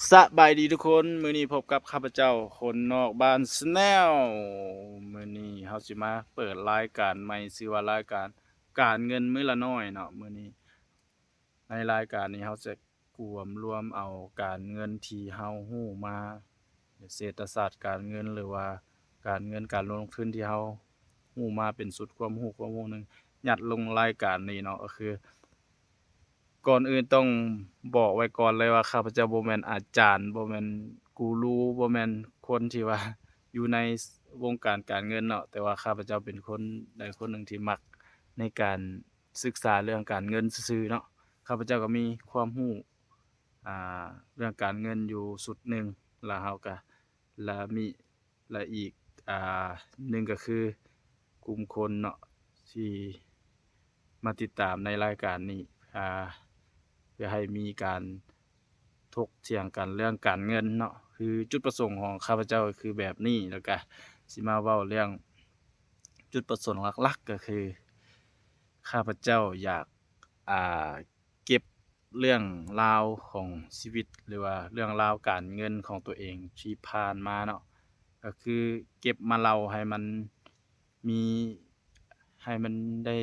ສະບາຍດີທຸກຄົນ, ມື້ນີ້ພົບກັບຂ້າພະເຈົ້າຄົນນອກບ້ານ Channel. ມື້ນີ້ເຮົາຊິມາເປີດລາຍການໃໝ່ ຊື່ວ່າລາຍການການເງິນມື້ລະໜ້ອຍເນາະ. ມື້ນີ້ໃນລາຍການນີ້ເຮົາຈະກວມລວມເອົາການເງິນທີ່ເຮົາຮູ້ມາ, ເສດຖະສາດການເງິນ ຫຼືວ່າການເງິນການລົງທຶນທີ່ເຮົາຮູ້ມາເປັນຊຸດຄວາມຮູ້ ຄວາມຮູ້ໜຶ່ງ ຍັດລົງລາຍການນີ້ເນາະ. ກໍຄື ກ່ອນອື່ນຕ້ອງບອກໄວ້ກ່ອນເລີຍວ່າ ຂ້າພະເຈົ້າບໍ່ແມ່ນອາຈານ, ບໍ່ແມ່ນກູຣູ, ບໍ່ແມ່ນຄົນທີ່ວ່າຢູ່ໃນວົງການການເງິນເນາະ, ແຕ່ວ່າຂ້າພະເຈົ້າເປັນຄົນໃດຄົນໜຶ່ງທີ່ມັກໃນການສຶກສາເລື່ອງການເງິນຊື່ໆເນາະ. ຂ້າພະເຈົ້າກໍມີຄວາມຮູ້ ອ່າ ເລື່ອງການເງິນຢູ່ຊຸດໜຶ່ງ, ແລ້ວເຮົາກໍ ແລະ ມີ ແລະ ອີກ ອ່າ ໜຶ່ງກໍຄືກຸ່ມຄົນເນາະ ທີ່ມາຕິດຕາມໃນລາຍການນີ້ ອ່າ ເພື່ອໃຫ້ມີການຖົກຖຽງກັນເລື່ອງການເງິນເນາະ. ຄືຈຸດປະສົງຂອງຂ້າພະເຈົ້າກໍຄືແບບນີ້, ແລ້ວກະຊິມາເວົ້າເລື່ອງຈຸດປະສົງຫຼັກໆ ກໍຄືຂ້າພະເຈົ້າຢາກ ອ່າ ເກັບເລື່ອງລາວຂອງຊີວິດ ຫຼືວ່າເລື່ອງລາວການເງິນຂອງຕົວເອງທີ່ຜ່ານມາເນາະ, ກໍຄືເກັບມາເລົ່າໃຫ້ມັນມີ ໃຫ້ມັນໄດ້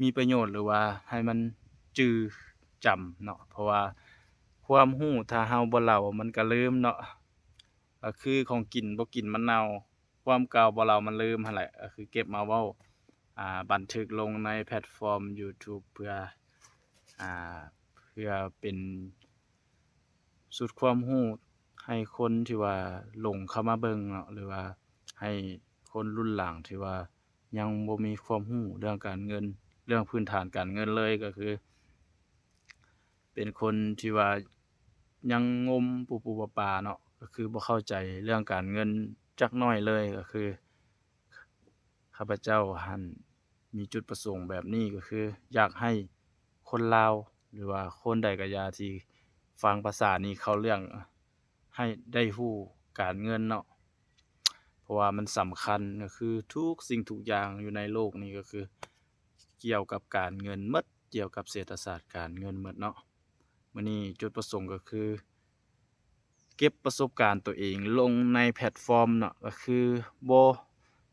ມີປະໂຫຍດ ຫຼືວ່າໃຫ້ມັນຈື່ຈຳເນາະ. ເພາະວ່າຄວາມຮູ້ຖ້າເຮົາບໍ່ເລົ່າມັນກໍລືມເນາະ, ກໍຄືຂອງກິນບໍ່ກິນມັນເນົ່າ. ຄວາມເກົ່າບໍ່ເລົ່າມັນລືມຫັ້ນແຫຼະ, ກໍຄືເກັບມາເວົ້າ ອ່າ ບັນທຶກລົງໃນແພລດຟອມ YouTube ເພື່ອ ອ່າ ເພື່ອເປັນຊຸດຄວາມຮູ້ໃຫ້ຄົນທີ່ວ່າຫຼົງເຂົ້າມາເບິ່ງເນາະ, ຫຼືວ່າໃຫ້ຄົນລຸ້ນຫຼັງທີ່ວ່າຍັງບໍ່ມີຄວາມຮູ້ເລື່ອງການເງິນ, ເລື່ອງພື້ນຖານການເງິນເລີຍ, ກໍຄື ເປັນຄົນທີ່ວ່າຍັງງົມປູປູປາປາເນາະ, ກໍຄືບໍ່ເຂົ້າໃຈເລື່ອງການເງິນຈັກໜ້ອຍເລີຍ. ກໍຄືຂ້າພະເຈົ້າຫັ້ນມີຈຸດປະສົງແບບນີ້, ກໍຄືຢາກໃຫ້ຄົນລາວ ຫຼືວ່າຄົນໃດກໍຢ່າທີ່ຟັງພາສານີ້ເຂົ້າເລື່ອງ ໃຫ້ໄດ້ຮູ້ການເງິນເນາະ, ເພາະວ່າມັນສຳຄັນ. ກໍຄືທຸກສິ່ງທຸກຢ່າງຢູ່ໃນໂລກນີ້ ກໍຄືກ່ຽວກັບການເງິນໝົດ, ກ່ຽວກັບເສດຖະສາດການເງິນໝົດເນາະ. ມື້ນີ້ຈຸດປະສົງກໍຄືເກັບປະສົບການຕົວເອງລົງໃນແພລດຟອມເນາະ, ກໍຄືບໍ່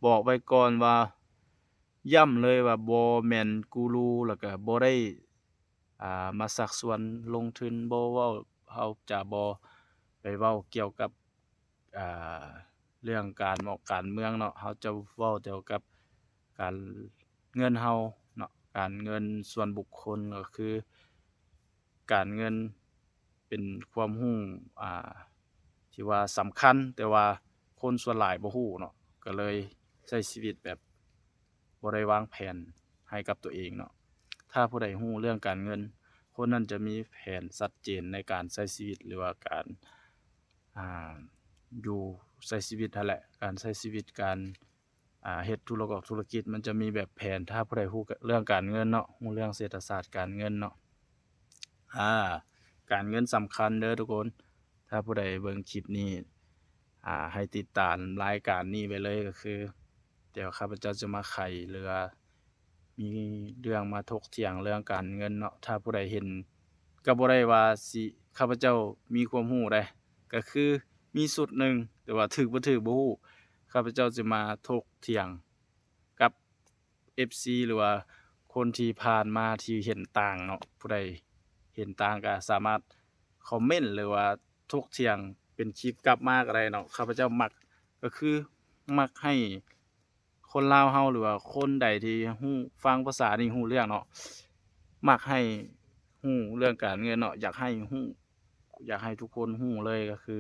ບອກໄວ້ກ່ອນວ່າ ຢ້ຳເລີຍວ່າບໍ່ແມ່ນກູຣູ ແລ້ວກໍບໍ່ໄດ້ ອ່າ ມາຊັກຊວນລົງທຶນ, ບໍ່ເວົ້າ ເຮົາຈະບໍ່ໄປເວົ້າກ່ຽວກັບ ອ່າ ເລື່ອງການເມືອງການເມືອງເນາະ, ເຮົາຈະເວົ້າກ່ຽວກັບການເງິນເຮົາເນາະ, ການເງິນສ່ວນບຸກຄົນ ກໍຄືການເງິນເປັນຄວາມຮູ້ ອ່າ ທີ່ວ່າສຳຄັນ, ແຕ່ວ່າຄົນສ່ວນຫຼາຍບໍ່ຮູ້ເນາະ, ກໍເລີຍໃຊ້ຊີວິດແບບ ບໍ່ໄດ້ວາງແຜນໃຫ້ກັບຕົວເອງເນາະ. ຖ້າຜູ້ໃດຮູ້ເລື່ອງການເງິນ, ຄົນນັ້ນຈະມີແຜນຊັດເຈນໃນການໃຊ້ຊີວິດ ຫຼືວ່າການ ອ່າ ຢູ່ໃຊ້ຊີວິດຫັ້ນແຫຼະ, ການໃຊ້ຊີວິດ, ການ ອ່າ ເຮັດທຸລະກອກທຸລະກິດ, ມັນຈະມີແບບແຜນ. ຖ້າຜູ້ໃດຮູ້ເລື່ອງການເງິນເນາະ, ຮູ້ເລື່ອງເສດຖະສາດການເງິນເນາະ, ອ່າ ການເງິນສຳຄັນເດີທຸກຄົນ. ຖ້າຜູ້ໃດເບິ່ງຄລິບນີ້ ອ່າ ໃຫ້ຕິດຕາມລາຍການນີ້ໄວ້ເລີຍ, ກໍຄື ດຽວຂ້າພະເຈົ້າຈະມາໄຂ ຫຼືວ່າມີເລື່ອງມາຖົກຖຽງເລື່ອງການເງິນເນາະ. ຖ້າຜູ້ໃດເຫັນ ກໍບໍ່ໄດ້ວ່າຊິ ຂ້າພະເຈົ້າມີຄວາມຮູ້ໃດ, ກໍຄືມີຊຸດໜຶ່ງ, ແຕ່ວ່າຖືກບໍ່ຖືກບໍ່ຮູ້, ຂ້າພະເຈົ້າຈະມາຖົກຖຽງກັບ ເອັຟຊີ ຫຼືວ່າຄົນທີ່ຜ່ານມາທີ່ເຫັນຕ່າງເນາະ. ຜູ້ໃດເຫັນຕ່າງກໍສາມາດຄອມເມັນ ຫຼືວ່າຖົກຖຽງເປັນຄລິບກັບມາກໍໄດ້ເນາະ. ຂ້າພະເຈົ້າມັກ ກໍຄືມັກໃຫ້ ຄົນລາວເຮົາ ຫຼືວ່າຄົນໃດທີ່ຮູ້ ຟັງພາສານີ້ຮູ້ເລື່ອງເນາະ, ມັກໃຫ້ຮູ້ເລື່ອງການເງິນເນາະ, ຢາກໃຫ້ຮູ້ ຢາກໃຫ້ທຸກຄົນຮູ້ເລີຍ ກໍຄື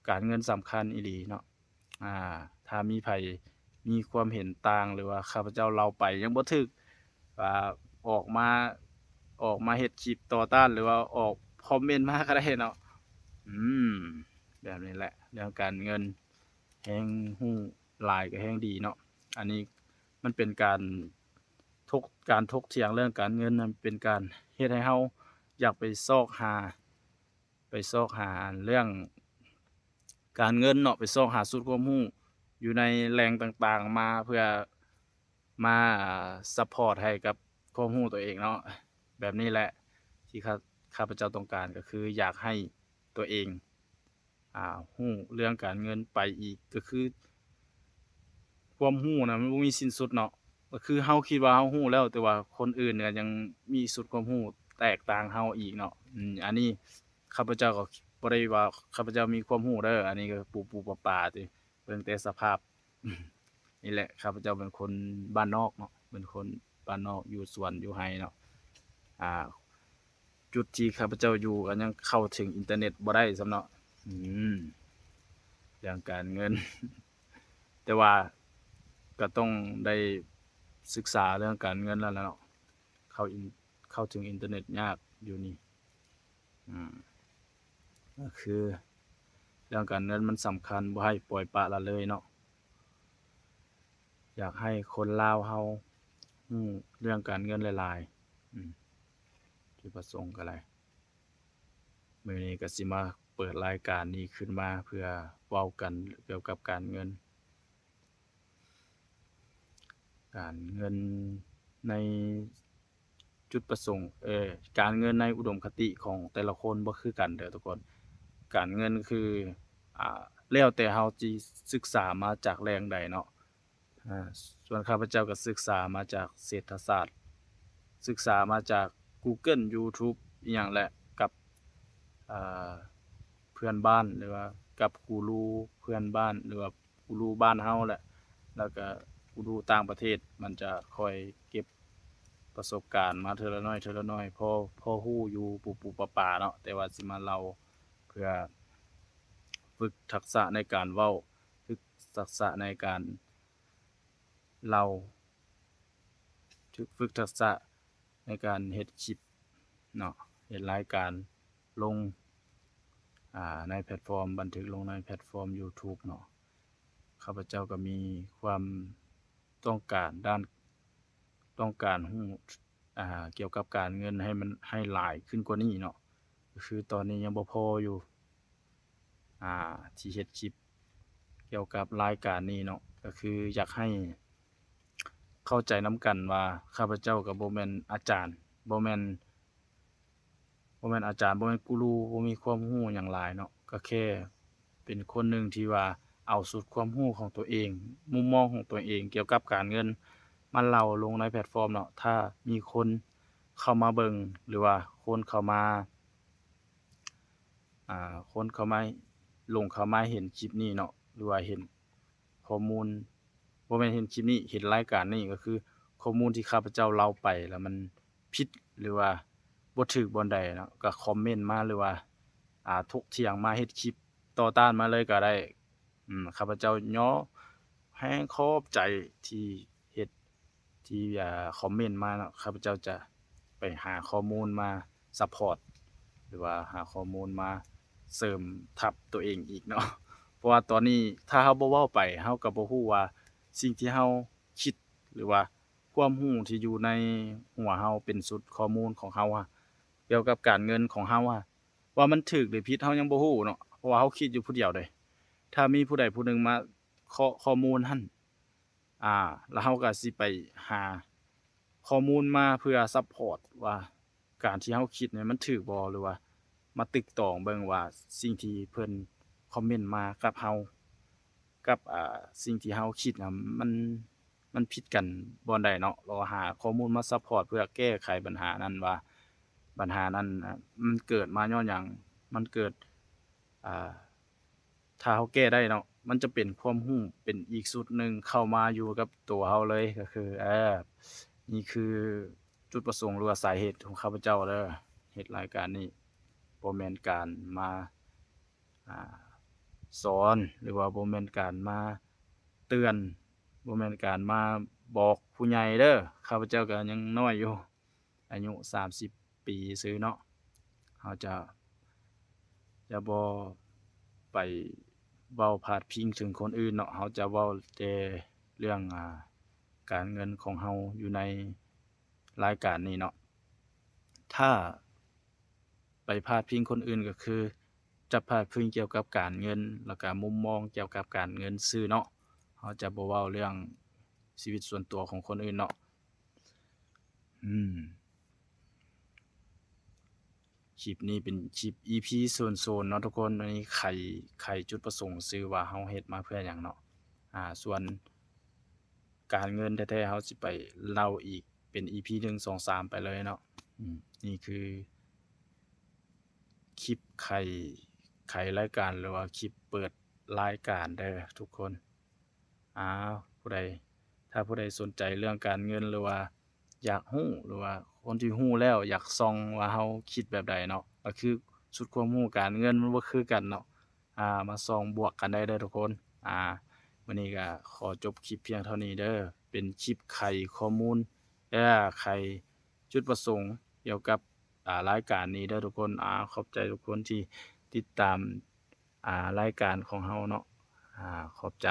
ການເງິນສຳຄັນອີ່ຫຼີເນາະ. ອ່າ ຖ້າມີໃຜມີຄວາມເຫັນຕ່າງ ຫຼືວ່າຂ້າພະເຈົ້າເລົ່າໄປຍັງບໍ່ຖືກ ອ່າ ອອກມາ ອອກມາເຮັດຄລິບຕໍ່ຕ້ານ ຫຼືວ່າອອກຄອມເມັນມາກໍໄດ້ເນາະ. ອືມ ແບບນີ້ແຫຼະ ເລື່ອງການເງິນ ແຮງຮູ້ຫຼາຍກໍແຮງດີເນາະ. ອັນນີ້ມັນເປັນການຖົກ ການຖົກຖຽງເລື່ອງການເງິນນັ້ນ ເປັນການເຮັດໃຫ້ເຮົາຢາກໄປຊອກຫາ ໄປຊອກຫາເລື່ອງການເງິນເນາະ, ໄປຊອກຫາຊຸດຄວາມຮູ້ຢູ່ໃນແຫຼ່ງຕ່າງໆມາ ເພື່ອມາ ອ່າ ຊັບພອດໃຫ້ກັບຄວາມຮູ້ຕົວເອງເນາະ. ແບບນີ້ແຫຼະທີ່ຂ້າ ຂ້າພະເຈົ້າຕ້ອງການ ກໍຄືຢາກໃຫ້ ຕົວເອງ ອ່າ ຮູ້ເລື່ອງການເງິນໄປອີກ ກໍຄືຄວາມຮູ້ນະ ມັນບໍ່ມີສິ້ນສຸດເນາະ. ກໍຄືເຮົາຄິດວ່າເຮົາຮູ້ແລ້ວ ແຕ່ວ່າຄົນອື່ນກໍຍັງມີຊຸດຄວາມຮູ້ແຕກຕ່າງເຮົາອີກເນາະ. ອືມ ອັນນີ້ຂ້າພະເຈົ້າກໍບໍ່ໄດ້ວ່າຂ້າພະເຈົ້າມີຄວາມຮູ້ເດີ ອັນນີ້ກໍປູໆປາໆຕິ ເບິ່ງແຕ່ສະພາບ. ນີ້ແຫຼະ ຂ້າພະເຈົ້າເປັນຄົນບ້ານນອກເນາະ ເປັນຄົນບ້ານນອກ ຢູ່ສວນຢູ່ໄຮ່ເນາະ. ອ່າ ຈຸດທີ່ຂ້າພະເຈົ້າຢູ່ກໍຍັງເຂົ້າເຖິງອິນເຕີເນັດບໍ່ໄດ້ຊ້ຳເນາະ. ອືມ ເລື່ອງການເງິນ ແຕ່ວ່າກໍຕ້ອງໄດ້ສຶກສາເລື່ອງການເງິນແລ້ວລະເນາະ ເຂົ້າອິນ ເຂົ້າເຖິງອິນເຕີເນັດຍາກຢູ່ນີ້. ອືມ ກໍຄືເລື່ອງການເງິນມັນສຳຄັນ ບໍ່ໃຫ້ປ່ອຍປະລະເລີຍເນາະ. ຢາກໃຫ້ຄົນລາວເຮົາຮູ້ເລື່ອງການເງິນຫຼາຍໆ. ອືມ ຈຸດປະສົງກໍໄດ້ ມື້ນີ້ກໍຊິມາເປີດລາຍການນີ້ຂຶ້ນມາ ເພື່ອເວົ້າກັນກ່ຽວກັບການເງິນ. ການເງິນໃນຈຸດປະສົງ ເອີ ການເງິນໃນອຸດົມຄະຕິຂອງແຕ່ລະຄົນບໍ່ຄືກັນເດີທຸກຄົນ. ການເງິນຄື ອ່າ ແລ້ວແຕ່ເຮົາຊິສຶກສາມາຈາກແຫຼ່ງໃດເນາະ. ອ່າ ສ່ວນຂ້າພະເຈົ້າກໍສຶກສາມາຈາກເສດຖະສາດ ສຶກສາມາຈາກ Google YouTube ອີ່ຫຍັງແຫຼະ ກັບ ອ່າ ເພື່ອນບ້ານ ຫຼືວ່າກັບກູຣູເພື່ອນບ້ານ ຫຼືວ່າ ກູຣູບ້ານເຮົາແຫຼະ ແລ້ວກະກູຣູຕ່າງປະເທດ ມັນຈະຄອຍເກັບປະສົບການມາເທື່ອລະໜ້ອຍ ເທື່ອລະໜ້ອຍ ພໍ ພໍຮູ້ຢູ່ປູໆປາໆເນາະ. ແຕ່ວ່າຊິມາເລົ່າເພື່ອຝຶກທັກສະໃນການເວົ້າ ຝຶກທັກສະໃນການເລົ່າ ຝຶກທັກສະ ໃນການເຮັດຄລິບເນາະ ເຮັດລາຍການລົງ ອ່າ ໃນແພລດຟອມ ບັນທຶກລົງໃນແພລດຟອມ YouTube ເນາະ. ຂ້າພະເຈົ້າກໍມີຄວາມຕ້ອງການດ້ານ ຕ້ອງການຮູ້ ອ່າ ກ່ຽວກັບການເງິນໃຫ້ມັນ ໃຫ້ຫຼາຍຂຶ້ນກວ່ານີ້ເນາະ. ກໍຄືຕອນນີ້ຍັງບໍ່ພໍຢູ່ ອ່າ ທີ່ເຮັດຄລິບກ່ຽວກັບລາຍການນີ້ເນາະ ກໍຄືຢາກໃຫ້ເຂົ້າໃຈນຳກັນວ່າ ຂ້າພະເຈົ້າກໍບໍ່ແມ່ນອາຈານ ບໍ່ແມ່ນ ບໍ່ແມ່ນອາຈານ ບໍ່ແມ່ນກູຣູ ບໍ່ມີຄວາມຮູ້ຫຍັງຫຼາຍເນາະ ກໍແຄ່ເປັນຄົນໜຶ່ງທີ່ວ່າເອົາຊຸດຄວາມຮູ້ຂອງຕົວເອງ ມຸມມອງຂອງຕົວເອງກ່ຽວກັບການເງິນມາເລົ່າລົງໃນແພລດຟອມເນາະ. ຖ້າມີຄົນເຂົ້າມາເບິ່ງ ຫຼືວ່າຄົນເຂົ້າມາ ອ່າ ຄົນເຂົ້າມາ ຫຼົງເຂົ້າມາເຫັນຄລິບນີ້ເນາະ ຫຼືວ່າເຫັນຂໍ້ມູນ ບໍ່ແມ່ນເຫັນຄລິບນີ້ ເຫັນລາຍການນີ້ ກໍຄືຂໍ້ມູນທີ່ຂ້າພະເຈົ້າເລົ່າໄປ ແລ້ວມັນຜິດ ຫຼືວ່າບໍ່ຖືກບ່ອນໃດເນາະ ກໍຄອມເມັນມາ ຫຼືວ່າ ອ່າ ຖົກຖຽງມາ ເຮັດຄລິບຕໍ່ຕ້ານມາເລີຍກໍໄດ້. ອືມ ຂ້າພະເຈົ້າຍໍແຮງຂອບໃຈທີ່ເຮັດ ທີ່ ອ່າ ຄອມເມັນມາເນາະ ຂ້າພະເຈົ້າຈະໄປຫາຂໍ້ມູນມາຊັບພອດ ຫຼືວ່າຫາຂໍ້ມູນມາເສີມທັບຕົວເອງອີກເນາະ. ເພາະວ່າຕອນນີ້ຖ້າເຮົາບໍ່ເວົ້າໄປ ເຮົາກໍບໍ່ຮູ້ວ່າສິ່ງທີ່ເຮົາຄິດ ຫຼືວ່າຄວາມຮູ້ທີ່ຢູ່ໃນຫົວເຮົາເປັນຊຸດຂໍ້ມູນຂອງເຮົາ ກ່ຽວກັບການເງິນຂອງເຮົາ ວ່າມັນຖືກຫຼືຜິດ ເຮົາຍັງບໍ່ຮູ້ເນາະ ເພາະວ່າເຮົາຄິດຢູ່ຜູ້ດຽວເດ້. ຖ້າມີຜູ້ໃດຜູ້ໜຶ່ງມາເຄາະຂໍ້ມູນຫັ້ນ ອ່າ ແລ້ວເຮົາກໍຊິໄປຫາຂໍ້ມູນມາເພື່ອຊັບພອດວ່າການທີ່ເຮົາຄິດນີ້ມັນຖືກບໍ່ ຫຼືວ່າມາຕຶກຕອງເບິ່ງວ່າສິ່ງທີ່ເພິ່ນຄອມເມັນມາກັບເຮົາ ກັບ ອ່າ ສິ່ງທີ່ເຮົາຄິດນະ ມັນ ມັນຜິດກັນບ່ອນໃດເນາະ ແລ້ວຫາຂໍ້ມູນມາຊັບພອດເພື່ອແກ້ໄຂບັນຫານັ້ນວ່າ ບັນຫານັ້ນນະ ມັນເກີດມາຍ້ອນຫຍັງ ມັນເກີດ ອ່າ ຖ້າເຮົາແກ້ໄດ້ເນາະ ມັນຈະເປັນຄວາມຮູ້ ເປັນອີກຊຸດໜຶ່ງເຂົ້າມາຢູ່ກັບຕົວເຮົາເລີຍ ກໍຄື ເອີ ນີ້ຄືຈຸດປະສົງ ຫຼືວ່າສາເຫດຂອງຂ້າພະເຈົ້າເດີ ເຮັດລາຍການນີ້ ບໍ່ແມ່ນການມາ ອ່າ ສອນ ຫຼືວ່າບໍ່ແມ່ນການມາເຕືອນ ບໍ່ແມ່ນການມາບອກຜູ້ໃຫຍ່ເດີ. ຂ້າພະເຈົ້າກໍຍັງນ້ອຍຢູ່ ອາຍຸສາມສິບປີຊື່ເນາະ ເຮົາຈະ ຈະບໍ່ໄປເວົ້າພາດພິງເຖິງຄົນອື່ນເນາະ ເຮົາຈະເວົ້າແຕ່ເລື່ອງ ອ່າ ການເງິນຂອງເຮົາຢູ່ໃນລາຍການນີ້ເນາະ. ຖ້າ ໄປພາດພິງຄົນອື່ນ ກໍຄືຈະພາດພິງກ່ຽວກັບການເງິນ ແລ້ວກະມຸມມອງກ່ຽວກັບການເງິນຊື່ເນາະ ເຮົາຈະບໍ່ເວົ້າເລື່ອງຊີວິດສ່ວນຕົວຂອງຄົນອື່ນເນາະ. ອືມ ຄລິບນີ້ເປັນຄລິບ ອີພີ ສູນສູນເນາະທຸກຄົນ. ອັນນີ້ໄຂ ໄຂຈຸດປະສົງຊື່ວ່າເຮົາເຮັດມາເພື່ອຫຍັງເນາະ. ອາ ສ່ວນການເງິນແທ້ໆ ເຮົາຊິໄປເລົ່າອີກເປັນ ອີພີ ໜຶ່ງ ສອງ ສາມ ໄປເລີຍເນາະ. ອືມ ນີ້ຄືຄລິບໄຂ ໄຂລາຍການ ຫຼືວ່າຄລິບເປີດລາຍການເດີທຸກຄົນ. ອາ ຜູ້ໃດ ຖ້າຜູ້ໃດສົນໃຈເລື່ອງການເງິນ ຫຼືວ່າຢາກຮູ້ ຫຼືວ່າຄົນທີ່ຮູ້ແລ້ວຢາກສ່ອງວ່າເຮົາຄິດແບບໃດເນາະ, ກໍຄືຊຸດຄວາມຮູ້ການເງິນມັນບໍ່ຄືກັນເນາະ. ອາ ມາສ່ອງບວກກັນໄດ້ເດີທຸກຄົນ. ອາ ມື້ນີ້ກໍຂໍຈົບຄລິບພຽງເທົ່ານີ້ເດີ. ເປັນຄລິບໄຂຂໍ້ມູນ ແລະ ໄຂຈຸດປະສົງກ່ຽວກັບ ອາ ລາຍການນີ້ເດີທຸກຄົນ. ອາ ຂອບໃຈທຸກຄົນທີ່ຕິດຕາມ ອາ ລາຍການຂອງເຮົາເນາະ. ອາ ຂອບໃຈ.